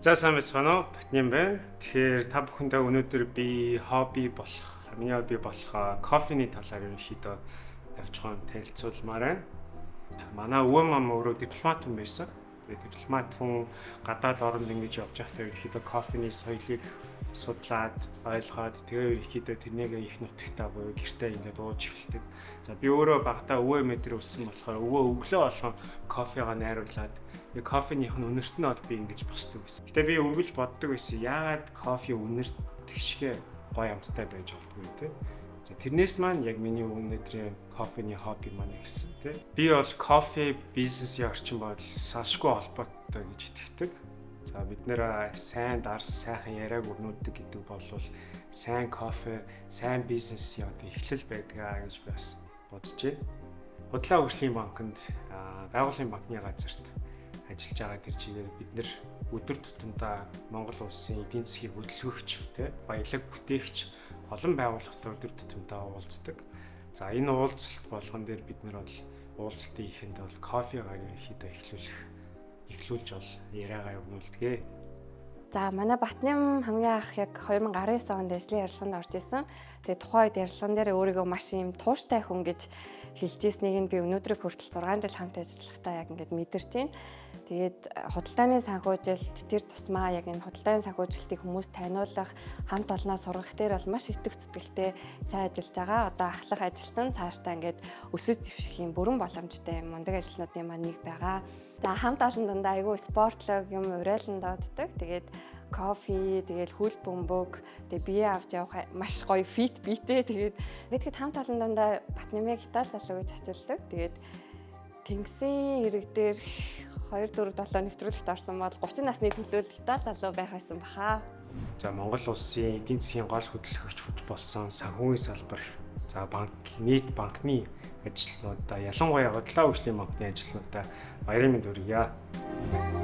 За, сайн байцгаана уу? Батням байна. Тэгэхээр та бүхэндээ өнөөдөр би хобби болох, миний хобби болох кофений талаар ерөнхийдөө тавьчихсан танилцуулмаар байна. Манай өвөө мам өөрөө дипломат хүн байсан. Тэгээд дипломат хүн гадаад оронд ингэж явж байхдаа ерөнхийдөө кофений соёлыг судлаад, ойлгоод, тэгээ ерөнхийдөө тэрнийг их нутагтаа буюу гэртээ ингээд ууж эхэлдэг. За, би өөрөө багадаа өвөө мэдэр өссөн болохоор өвөө өглөө болгон кофегаа найруулад яг кофенийх нь үнэрт нь бол би ингэж босдог байсан. Гэтэ би үргэлж боддог байсан. Яагаад кофе үнэрт тэгшгээ гоё амттай байж болдгоо те. За, тэрнээс маань яг миний өнөөдрийн кофений хобби маань эхэлсэн тий. Би бол кофе бизнесийн орчин бол салшгүй холбоотой гэж итгэдэг. За, бид нэр сайн дарс, сайхан яриаг өрнүүлдэг гэдэг бол сайн кофе, сайн бизнесийн одоо эхлэл байдгаа гэж би бас бодож байна. Худлаа хөгжлийн банкнд, байгууллагын банкны газарт ажиллаж байгаа тэр чигээр бид нэр өдөр тутамдаа Монгол улсын эдийн засгийг хөдөлгөгч тий, баялаг бүтээгч олон байгууллагатай өдөр тутамдаа уулздаг. За, энэ уулзалт болгон дээр бид нар бол уулзалтын ихэнд бол кофегаар ерөнхийдөө эхлүүлж бол яриагаа өгнүүлдэг. За, манай Батням хамгийн анх яг 2019 онд ажлын ярилцлаганд орж исэн. Тэгээ тухайн үед ярилцлаган дээр өөрийгөө маш юм тууштай хүн гэж хэлж ирснийг нь би өнөөдрийг хүртэл 6 жил хамт ажиллахдаа яг ингээд мэдэрч байна. Тэгээд худалдааны санхүүжилт, тэр тусмаа яг энэ худалдааны санхүүжилтийг хүмүүс таниулах, хамт олноо сургах дээр бол маш итгэх зүтгэлтэй сайн ажиллаж байгаа. Одоо ахлах ажилтан цаашдаа ингээд өсөж дэвших юм бүрэн боломжтой юм мундаг ажилтнуудын маань нэг байгаа. За, хамт олон дундаа айгүй спортлог юм урайлан дууддаг. Тэгээд кофе, тэгээд хөл бөмбөг, тэгээд бие авч явах маш гоё fit биетэй. Тэгээд бид хамт олон дундаа Батнямыг Итали залуу гэж очилдог. Тэгээд Тэнгисийн эрэг дээр 2 4 7 нэвтрүүлэгт орсон бол 30 насны төлөөл Итали залуу байх байсан баха. За, Монгол улсын эдийн засгийн гол хөдөлгөгч болсон санхүүгийн салбар, за, банк, нийт банкны ажилтнуудаа, ялангуяа Худлаа хөгжлийн банкны ажилтнуудаа баярын мэнд хүргье.